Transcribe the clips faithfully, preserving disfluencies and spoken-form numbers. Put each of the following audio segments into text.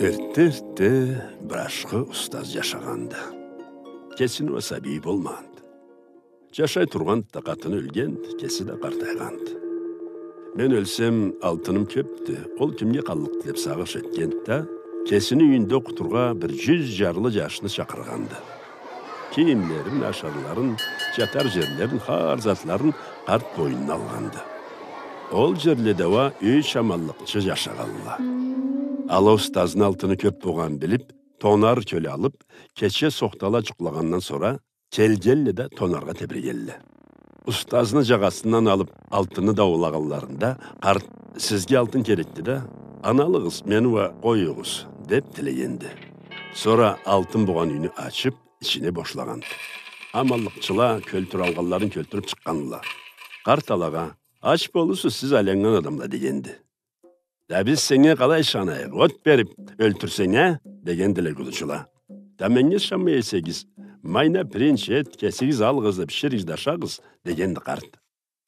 Эртте-эртте бир ашхы устаз джашагъанды. Кесини уа сабийи болмагъанды. Джашай тургъанды да, къатыны ёлгенди, кеси да къартайгъанды. «Мен ёлсем, алтыным кёпдю, ол кимге къаллыкъды?» — деб сагъыш этгенди да, кесини юйюнде окъутургъа бир джюз джарлы джашны чакъыргъанды. Кийимлерин, ашарларын, джатар джерлерин, хар затларын къарт бойнуна алгъанды. Ол джерледе уа юч аманлыкъчы джашагъанла. Ала устазны алтыны кёб болгъанын билиб, тонар кёле алыб, кече сохтала джукълагъандан сора, келгенле да тонаргъа тебрегенле. Устазны джагъасындан алыб, алтынны даулагъанларында, къарт: «Сизге алтын керекди да, аны алыгъыз, мени уа къоюгъуз», — деб тилегенди. Сора алтын болгъан юйню ачыб, ичине бошлагъанды. Аманлыкъчыла кёлтюралгъанларын кёлтюрюб чыкъгъанла. Къарт алагъа: «Ач болурсуз сиз, айланнган адамла», — дегенди. «Да биз сеннге къалай ышанайыкъ? От бериб ёлтюрсенг а?» — дегендиле гудучула. «Да меннге ышанмай эсегиз, майна пиринч, эт, кесигиз алыгъыз да биширигиз да ашагъыз», — дегенди къарт.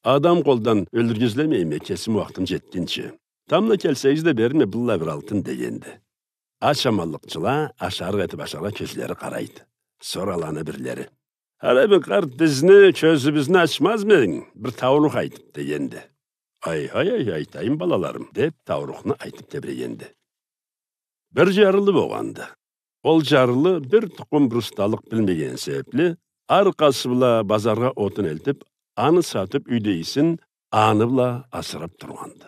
«Адам къолдан ёлюрге излемейме, кесим уахтым джетгинчи. Тамбла келсегиз да берирме быллай бир алтын», — дегенди. Ач аманлыкъчыла ашарыкъ этиб ашаргъа кёзлери къарайды. Сора аланы бирлери: «Хараби, къарт, бизни кёзюбюзню ачмазмы эдинг бир тауруху айтыб?» — дегенди. «Ай-хай-ай, айтайым, балаларым», — деб, таурухну айтыб тебрегенди. Бир джарлы болгъанды. Ол джарлы бир тукъум бир усталыкъ билмегени себебли, аркъасы бла базаргъа отун элтиб, аны сатыб, юйдегисин аны бла асыраб тургъанды.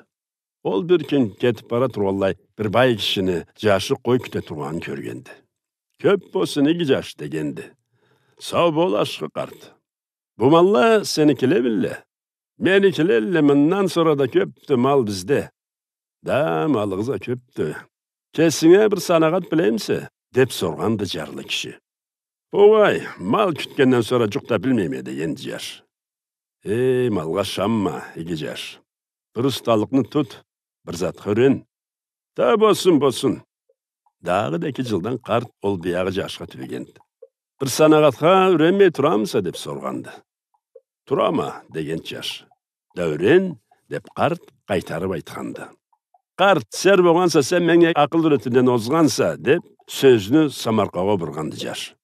Ол бир кюн кетиб бара тургъанлай, бир бай кишини джашы къой кюте тургъанын кёргенди. «Кёб болсун, иги джаш», — дегенди. «Сау бол, ашхы къарт. Бу малла сеникилемидиле?» «Меникиледиле, мындан сора да кёбдю мал бизде». «Да, малыгъыз а кёбдю. Кесинг а бир санагъат билемисе?» — деб соргъанды джарлы киши. «Огъай, мал кютгенден сора джукъ да билмейме», — дегенди джаш. «Эй, малгъа ышанма, иги джаш. Бир усталыкъны тут, бир затха юрен». «Да болсун, болсун». Дагъыда эки джылдан къарт ол биягъы джашха тюбегенди. «Бир санагъатха юренмей турамыса?» — деб соргъанды. «Турама», — дегенди джаш. «Да юрен», — деб къарт къайтарыб айтханды. «Къарт, сер болгъанса, сен меннге акъыл юретиуден озгъанса», — деб, сёзню самаркъаугъа бургъанды джаш.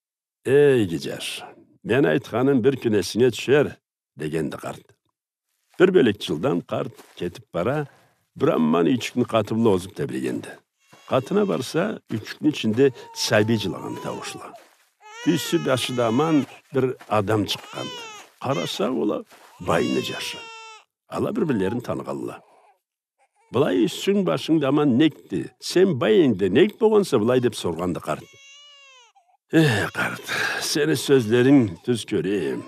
«Эй, иги джаш, мен айтханым бир кюн эсинге тюшер», — дегенди къарт. Бир бёлек джылдан къарт кетиб бара, бир аман юйчюкню къаты бла озуб тебрегенди. Къатына барса, юйчюкню ичинде сабий джылагъан тауушла. Юсю-башы да аман бир адам чыкъгъанды. Къараса, ол а байны джашы. Ала бир-бирлерин таныгъанла. «Былай юсюнг-башынг да аман некди? Сен бай эдинг да, нек болгъанса былай?» — деб соргъанды къарт. «Эх, къарт, сени сёзлеринг тюз кёре эдим.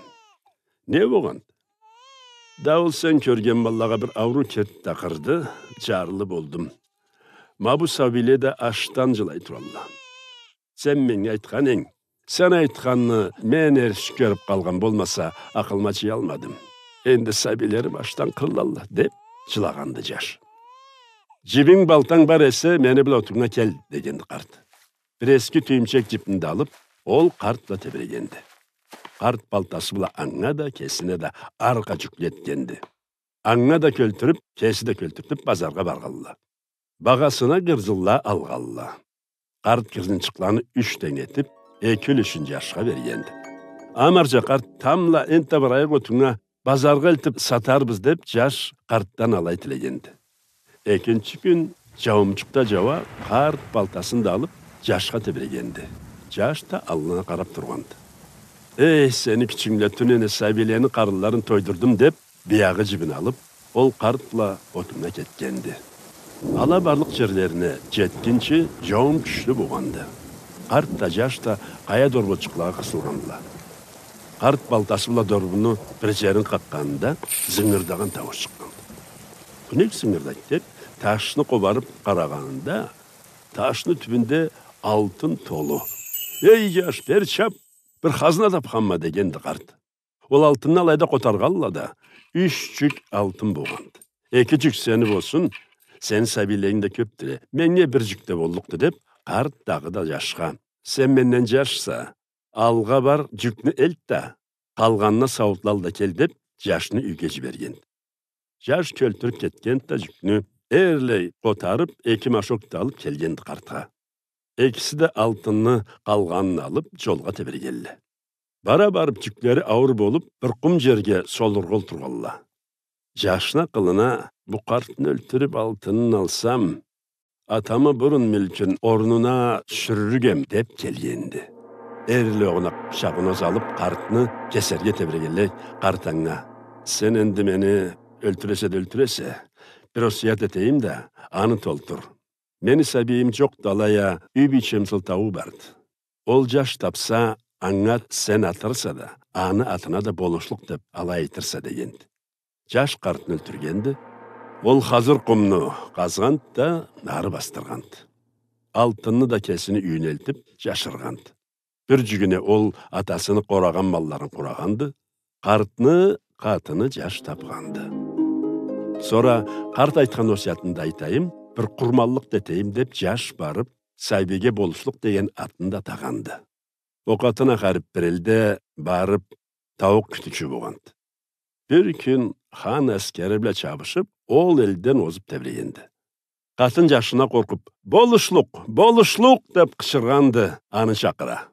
Не болгъанды?» «Да ол сен кёрген маллагъа бир ауруу керти да къырды, джарлы болдум. Ма бу сабийле да ачдан джылай туралла. Сен меннге айтхан эдинг, сен айтханны мен эрши кёрюб къалгъан болмаса, акъылыма джыялмадым. Энди сабийлерим ачдан къырылалла», — деб джылагъанды джаш. «Джибинг, балтанг бар эсе, мени бла отуннга кел», — дегенди къарт. Бир эски тюйюмчек джибни да алыб, ол къарт бла тебрегенди. Къарт балтасы бла анга да, кесине да аркъа джюкле этгенди. Анга да кёлтюрюб, кеси да кёлтюртюб, базаргъа баргъанла. Багъасына гырзынла алгъанла. Къарт гырзынчыкъланы юч тенг этиб, эки юлюшюн джашха бергенди. «Амарджа, къарт, тамбла энтда барайыкъ отуннга, базаргъа элтиб сатарбыз», — деб, джаш къартдан алай тилегенди. Экинчи кюн джауумчукъ да джауа, къарт балтасын да алыб, джашха тебрегенди. Джаш да аллына къараб тургъанды. «Эй, сени кючюнг бла тюнене сабийлени къарынларын тойдурдум», — деб, биягъы джибин алыб, ол къарт бла отуннга кетгенди. Ала барлыкъ джерлерине джетгинчи джауум кючлю болгъанды. Къарт да, джаш да къая дорбачыкълагъа къысылгъандыла. Къарт балтасы бла дорбуну бир джерин къакъгъанында зынгырдагъан таууш чыкъгъанды. «Бу нек зынгырдайды?» — деб, ташны къобарыб къарагъанында, ташны тюбюнде алтын толу. «Эй, джаш, бери чаб, бир хазна табханма», — дегенди къарт. Ол алтынны алайда къотаргъанла да, юч джюк алтын болгъанды. «Эки джюк сени болсун, сени сабийлеринг да кёбдюле, меннге бир джюк да боллукъду», — деб, къарт дагъыда джашха: «Сен менден джашса, алгъа бар, джюкню элт да, къалгъанына сауутла ал да кел», — деб, джашны юйге джиберген. Джаш кёлтюрюб кетгенди да джюкню, эрлай къотарыб, эки машок да алыб келгенди къартха. Экиси да алтынны къалгъанын алып, джолгъа тебирегелле. Бара барып, джюклери ауур болуп, бир къум джерге солургъа олтургъалла. Джашны акъылына: «Бу къартны ёлтюрюп, алтынын алсам, атамы бурун мюлкюн орнуна тюшюрюрюк эм», — деп келгенди. Эрлокъуна шагъыноз алып, къартны кесерге тебирегенлей, къарт анга: «Сен энди мени ёлтюресе да ёлтюресе, бир осуят этейим да, аны толтур. Мени сабийим джокъду, алай а юй бийчем сылтауу барды. Ол джаш тапса, анга сен атырса да, аны атына да болушлукъ деп алай айтырса», — дегенди. Джаш къартны ёлтюргенди. Ол хазыр къумну къазгъанды да, ары басдыргъанды. Алтынны да кесини юйюне элтип, джашыргъанды. Бир джюгюне ол атасыны къорагъан малларын къурагъанды. Къартны къатыны джаш тапханды. Сора: «Къарт айтхан осуятны да айтайым, бир къурманлыкъ да этейим», — деп, джаш барып, «Сабийге болушлукъ» деген атны да атагъанды. Ол къатын а харип бир элде барып, тауукъ кютючю болгъанды. Бир кюн хан аскери бла чабышып, ол элден озуп тебирегенди. Къатын джашына къоркъуп: «Болушлукъ, болушлукъ!» — деп къычыргъанды, аны чакъыра.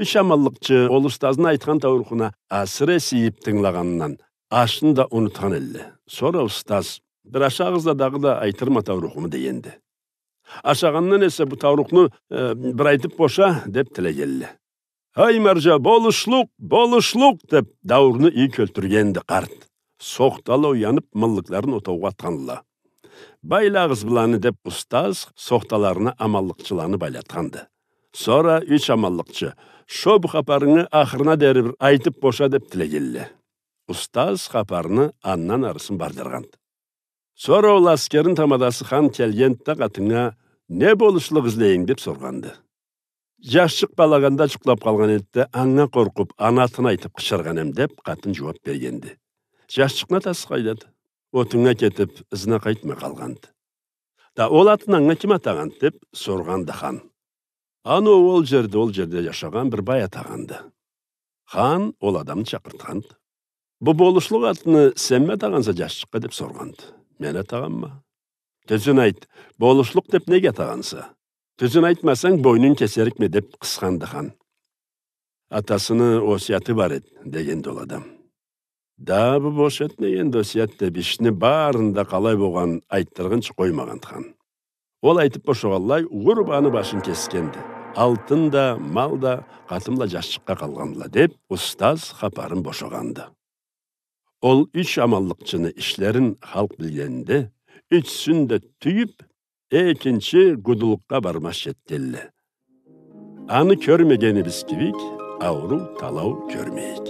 Юч аманлыкъчы ол устазны айтхан таурухуна асыры эсе ийип тынгылагъанындан, ашны да унутхан элле. Сора устаз: «Бир ашагъыз да, дагъыда айтырма таурухуму», — дегенди. «Ашагъандан эсе бу таурухну, э, бир айтып боша», — деп тилегелле. «Ай, марджа, болушлукъ, болушлукъ!» — деп, даурну ийик ёлтюргенди къарт. Сохтала уянып, мыллыкларын отоугъа атханла. «Байлагъыз быланы», — деп, устаз сохталарына аманлыкъчыланы байлатханды. Сора юч аманлыкъчы: «Шо бу хапарынгы ахырына дери бир айтып боша», — деп тилегелле. Устаз хапарыны андан арысын бардыргъанды. Сора ол аскерни тамадасы хан келгенди да, къатыннга: «Не болушлукъ излейинг?» — деп соргъанды. «Джашчыкъ балаганда джукълап къалгъан эди да, анга къоркъуп, аны атын айтып къычыргъан эм», — деп, къатын джууап бергенди. «Джашчыкъны атасы къайдады?» «Отуннга кетип, ызына къайтмай къалгъанды». «Да ол атын анга ким атагъанды?» — деп соргъанды хан. «Аны ол джерде, ол джерде джашагъан бир бай атагъанды». Хан ол адамны чакъыртханды. «Бу болушлукъ атны сенми атагъанса джашчыкъгъа?» — деп соргъанды. «Мен атагъанма». «Тюзюн айт, болушлукъ деп неге атагъанса? Тюзюн айтмасанг, бойнунг кесерикме», — деп къысханды хан. «Атасыны осуяты бар эди», — дегенди ол адам. «Да бу бош этмегенди осуят деп, ишни барын да къалай болгъанын айтдыргъынчы къоймагъанды хан. Ол айтып бошагъанлай, уруп аны башын кесгенди. Алтын да, мал да къатын бла джашчыкъгъа къалгъандыла», — деп, устаз хапарын бошагъанды. Ол юч аманлыкъчыны ишлерин халкъ билгенинде, ючюсюн да тюйюп, экинчи гудулукъгъа бармазча этгелле. Аны кёрмегенибиз кибик, ауруу талау кёрмейик.